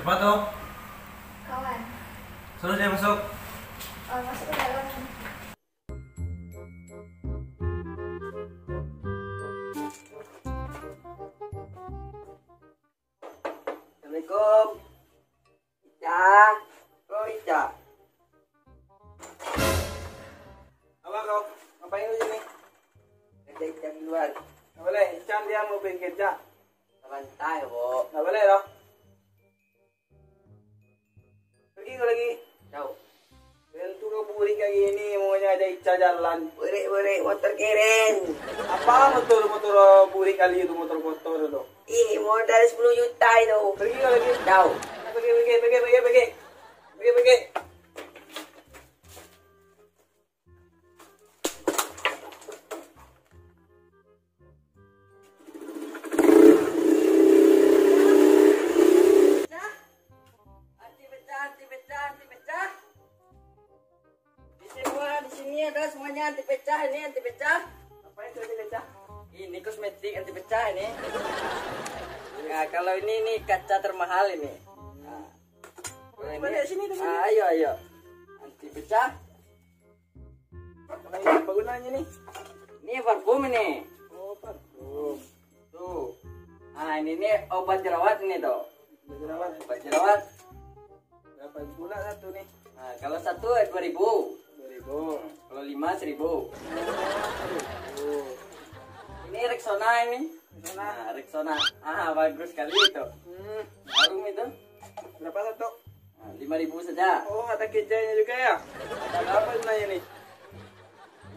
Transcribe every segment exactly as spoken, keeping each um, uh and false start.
Siapa tu? Kawan. Suruh dia masuk. Oh, masuk ke dalam. Assalamualaikum. Ica. Oh, Ica. Apa kau? Ngapain kau sini? Kerja Ica di luar. Nggak boleh. Ica dia mau pergi kerja. Santai, Bo. Nggak boleh, loh. Pergi kau lagi. Tahu. Bentuk kau burik kayak gini, maunya ada Ica jalan. Burik-burik motor keren. Apa motor, motor burik kali itu, motor kotor tu? Ih, modal sepuluh juta itu. Pergi kau lagi. Tahu. Pergi, pergi, pergi, pergi, pergi. Pergi, pergi. Pecah. Anti pecah, anti pecah, anti pecah. Di semua, di sini ada semuanya anti pecah ini, anti pecah. Apa itu anti pecah? Ini kosmetik anti pecah ini. Nah, kalau ini, ini kaca termahal ini. Nah. Kalau ini, balik sini dulu. Ah, ayo, ayo. Anti pecah. Apa gunanya ni? Ini parfum ini. Oh, parfum. Tuh. Ah, ini nih obat jerawat ini tuh. Obat jerawat. Obat jerawat. Berapa pula satu nih? Nah, kalau satu, eh, dua ribu. Dua ribu. Kalau lima, seribu. Seribu. Ini Rexona ini. Rexona. Nah, Rexona. Ah, bagus sekali itu. Hmm. Harum itu. Berapa satu? Nah, lima ribu saja. Oh, ada kecainya juga ya? Ada apa gunanya ini?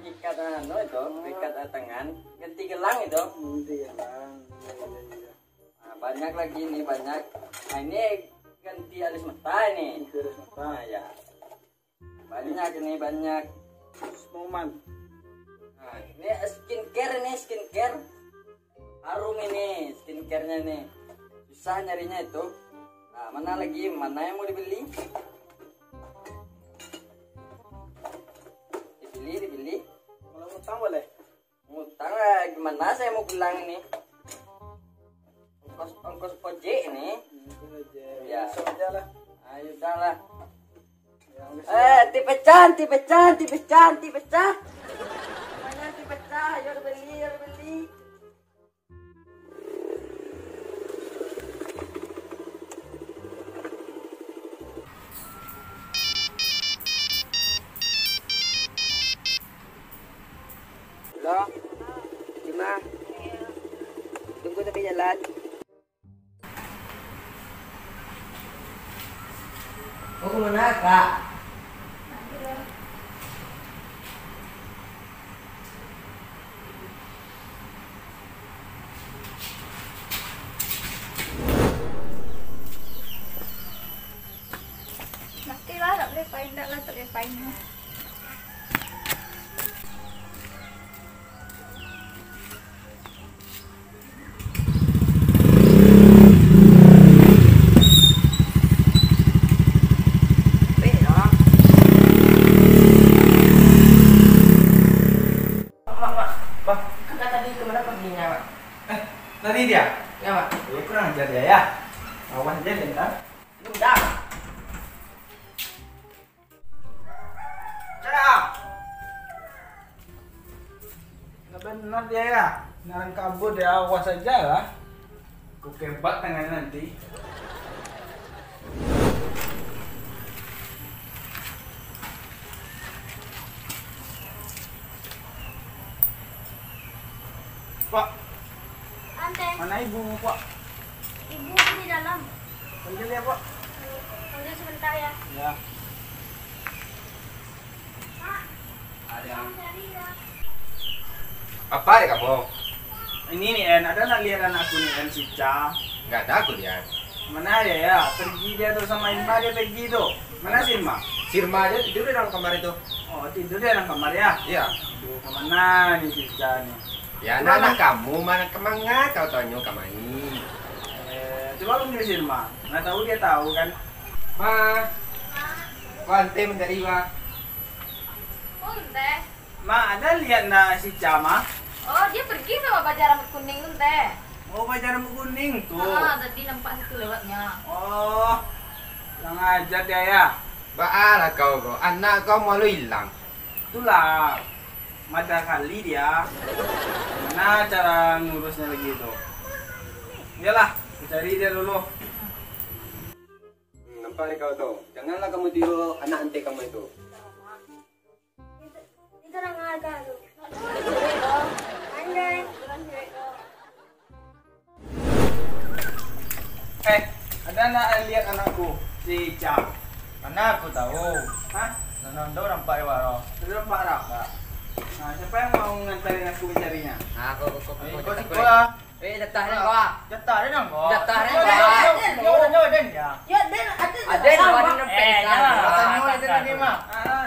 Ikat anu itu, ikat tangan, ganti gelang itu. Ganti gelang. Iya, iya, iya. Nah, banyak lagi ini, banyak. Nah, ini ganti alis mata ini. Ganti alis mata. Nah, ya. Banyak ini, banyak. Snowman. Nah, ini skincare ini, skincare. Harum ini skincarenya ini. Susah nyarinya itu. Nah, mana lagi? Mana yang mau dibeli? Dibeli, dibeli. Kalau utang boleh? Utang lah, gimana saya mau bilang ini? Ongkos, ongkos ojek ini. Hmm, itu aja. Ya. Besok aja lah. Ayo, udah lah. Ya, besok. Eh, anti pecah, anti pecah, anti pecah, anti pecah. Mana anti pecah? Ayo, beli, ayo, beli. Halo, Cima. Tunggu tapi jalan. Kau kemana, Kak? Mati lah, tak boleh pain, tak lah, tak boleh pain. Mak, mak, mak. Apa? Kakak tadi kemana perginya, Mak? Eh, tadi dia? Ya, Mak. Eh, kurang ajar dia, ya. Awas aja dia, ntar. Udah. Cak! Ndak benar dia, ya. Naran kabur dia, awas aja lah. Ku kebak tangan nanti. Pak. Ante. Mana ibu, Pak? Ibu di dalam. Panggil dia, Pak. Panggil sebentar ya. Ya. Ada. Apa ada kamu? Ini nih, En, ada nak lihat anakku nih, En, si Ca? Nggak ada aku lihat. Mana dia ya? Pergi dia tuh sama Irma, dia pergi tuh. Mana si Irma? Si Irma aja tidur di dalam kamar itu. Oh, tidur di dalam kamar ya? Iya. Aduh, kemana nih si Ca nih? Ya, anak-anak kamu, mana kemana kau tanya kami? Eh, coba panggil si Irma. Mana tahu dia tahu kan? Ma, Wante mencari Iwa. Oh, Teh. Ma, ada lihat ndak si Ca, Ma? Oh, dia pergi sama bajai rambut kuning tu, Teh. Oh, bajai rambut kuning tu. Ah, tadi nampak situ lewatnya. Oh, Kurang ajar dia, ya. Baa lah kau ko, anak kau malu ilang. Itulah, mada kali dia. Mana cara ngurusnya lagi tu? Iyalah, ku cari dia dulu. Hmm, nampak dek kau tu. Janganlah kamu tiru anak antek kamu itu. Itu, itu orang agak tu. Andai. Eh, ada ndak lihat anakku, si Ica? Mana aku tahu? Hah? Nonton tu nampak di bawah. Sudah nampak dah? Tak. Nah, siapa yang mau ngantarin aku mencarinya? Nah, aku, aku, aku, Eh, aku, kau aku, siko aku. Lah. Eh, jatah den, Pak. Jatah den, Pak. Jatah den, Pak. Yo, yo, yo, den, ya. Yo, den, ada. Ada, Pak, den. Eh, pengsan. Jangan. Katanya, katanya, Pak. Ah, ah,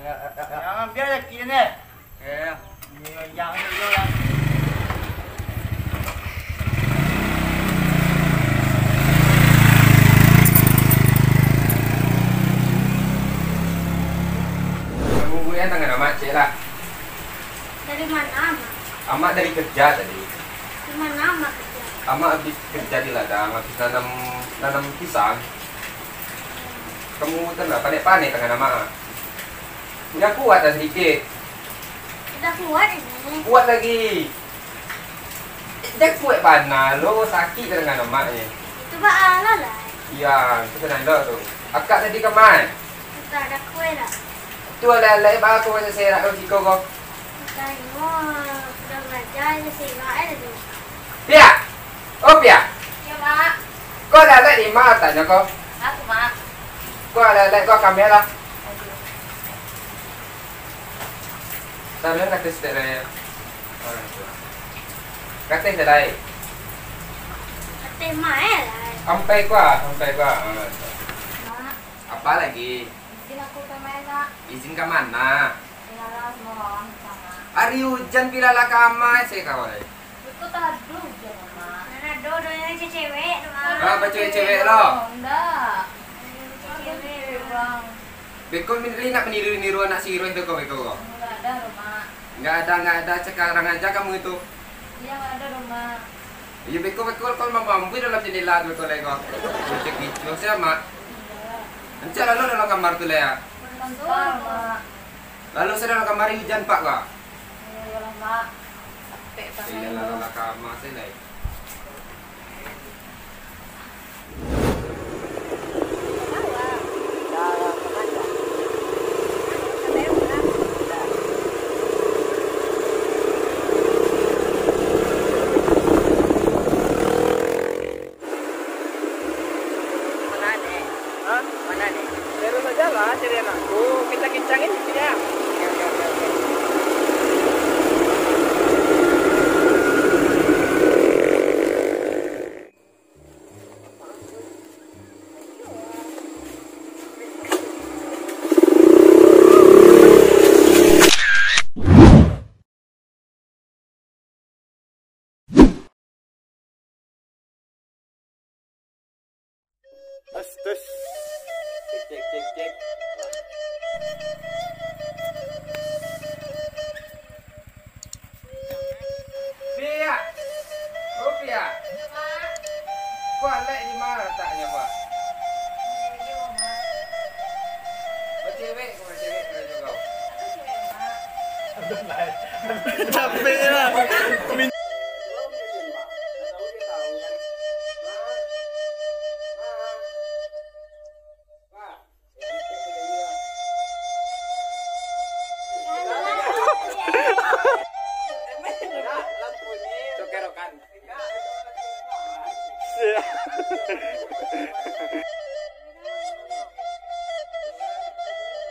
ah, ah, ah. Jangan biar ya, kira ni. Eh. Ni yang dulu lah. Kamu buat yang tangan amat, cek lah. Dari mana, Mak? Amak dari kerja tadi. Di mana Amak kerja? Amak habis kerja di ladang, habis nanam, nanam pisang. Kamu tu lah, panek-panek tangan Amak. Udah kuat dah sedikit. Udah kuat ini. Kuat lagi. Dah kuat bana lo, sakik tangan Amak ni. Itu baa lah. Iya, itu senang dah tu. Akak tadi kamai. Entah, dah kuat lah. Tu alah-alah, eh, baa kau banyak serak kau siko kau? Entah, ino, udah belajar, je serak eh, tu. Piak! Oh, Piak! Ya, Mak. Kau alah-alah di ma tanyo kau? Aku, Mak. Kau alah-alah kau kamera lah. Aduh. Taruh kata setek lai. Kata setek lai. Kata ma eh, lai. Sampai kau, sampai kau. Mak. Apa lagi? Izin aku ka main, Mak. Izin ka mana? Pilala sama orang di sana. Ari ujan pilala ka ma, se kawai. Beko taduh ujan, Mak. Mana ado, ado yang cewek tu, Mak. Ah, bacewek-cewek lo. Ndak. Cewek, Bang. Beko min-, li nak meniru-niru anak si Iroh tu ko, beko ko. Ndak ada lo, Mak. Ndak ada, ndak ada. Sekarang aja kamu itu. Iya, ndak ada lo, Mak. Iyo, beko, beko, kau mampu dalam jendela tu, beko, lai, kau. Cek gitu, siapa, Mak? Iya. Ancak lalu dalam kamar tu, lai, ya? Bentar, Mak. Lalu saya dalam kamar hujan, Pak, kau. Iya, iyalah, Mak. Capek, Pak. Iya, lalu dalam kamar saya, lai. Mana, Dek? Hah? Mana, Dek? Terus aja lah cari anakku. Kencang-kencangin gitu ya. Oke, oke, oke, oke. Tes, tes. Cek, cek, cek, cek. Piak! Oh, Piak! Kualek di ma lataknyo, Pak? Bacewek, kau bacewek, kau jo kau. Capek lah.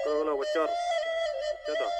Kalau, kalau bocor. Bocor dah.